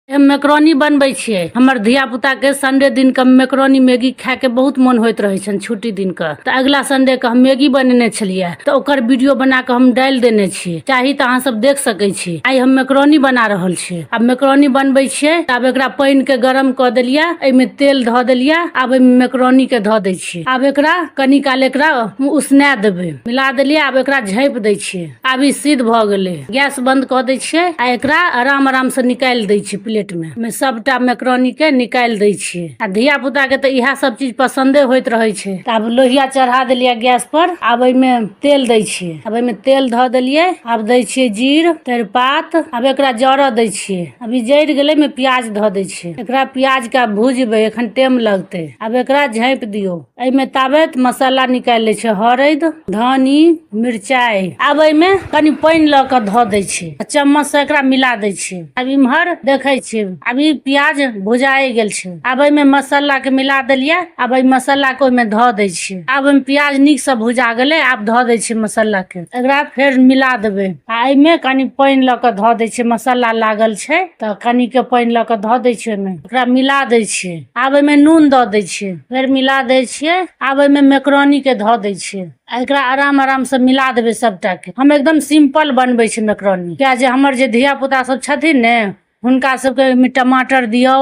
हम मैक्रोनी बनबै छियै। हमर धिया पुता के संडे दिन के मैक्रोनी मैगी खाय के बहुत मन होइत रहै छनि छुट्टी दिन के। तऽ अगिला संडे के हम मैगी बनेने छलियै, तऽ ओकर वीडियो बना के हम डालि देने छी, चाही तऽ अहाँ सब देख सकै छी। आइ हम मैक्रोनी बना रहल छी। आब मैक्रोनी बनबै छियै। आब एकरा पानि के गरम कऽ देलियै, एहिमे तेल धऽ देलियै, आब एहिमे मैक्रोनी के धऽ दै छियै। आब एकरा कनी काल एकरा उसना देबै। मिला देलियै, आब एकरा झाँपि दै छियै। आब ई सिद्ध भऽ गेलै। गैस बंद कऽ दै छियै आ एकरा आराम आराम से निकालि दै छियै। प्लेट मे मे सबटा मैक्रोनी के निकालि दै छियै। आ धिया पुता के तऽ इएह सब चीज पसन्दे होइत रहै छै। तऽ आब लोहिया चढ़ा देलियै गैस पर, आब एहिमे तेल दै छियै। आब एहिमे तेल धऽ देलियै, आब दै छियै जीर, तेजपात। आब एकरा जरऽ दै छियै। आब ई जरि गेलै, एहिमे प्याज धऽ दै छियै। एकरा प्याज के आब भुजबै, एखन टाइम लगतै। आब एकरा झाँपि दियौ। एहिमे ताबत मसाला निकालि लै छै, हरैद, धनी, मिरचाइ। आब एहिमे कनि पानि लऽ कऽ धऽ दै छै आ चम्मचसँ एकरा मिला दै छै। आब इम्हर देखै छियै, आब ई प्याज भुजाए गेल छै। आब एहिमे मसालाके मिला देलियै, आब एहि मसालाके ओहिमे धऽ दै छियै। आब ओहिमे प्याज नीकसँ भुजा गेलै, आब धऽ दै छियै मसालाके। एकरा फेर मिला देबै आ एहिमे कनि पानि लऽ कऽ धऽ दै छियै। मसाला लागल छै तऽ कनिके पानि लऽ कऽ धऽ दै छियै ओहिमे। ओकरा मिला दै छियै। आब एहिमे नून दऽ दै छियै, फेर मिला दै छियै। आब एहिमे मैक्रोनीके धऽ दै छियै आ एकरा आराम आरामसँ मिला देबै सभटाके। हम एकदम सिम्पल बनबै छी मैक्रोनी, किए जे हमर जे धियापुता सब छथिन ने, हुनका सबके ओहिमे टमाटर दियौ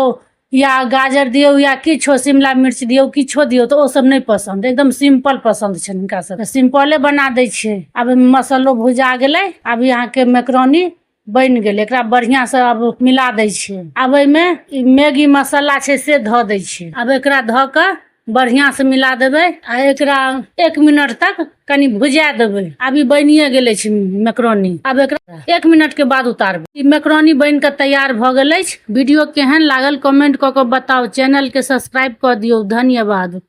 या गाजर दियौ या किछो, शिमला मिर्च दियौ, किछो दियौ, तऽ ओसब नहि पसन्द। एकदम सिम्पल पसन्द छनि हुनका सबके, सिम्पले बना दै छियै। आब ओहिमे मसल्लो भुजा गेलै, आब अहाँके मैक्रोनी बनि गेलै। एकरा बढ़िआँसँ आब मिला दै छियै। आब एहिमे ई मैगी मसाला छै से धऽ दै छियै। आब एकरा धऽ कऽ बढ़िआँसँ मिला देबै आ एकरा 1 मिनट तक कनि भुजा देबै। आब ई बनिए गेल अछि मैक्रोनी। आब एकरा 1 मिनटके बाद उतारबै। ई मैक्रोनी बनि कऽ तैयार भऽ गेल अछि। वीडियो केहन लागल कमेंट कऽ कऽ बताउ। चैनलके सब्सक्राइब कऽ दियौ। धन्यवाद।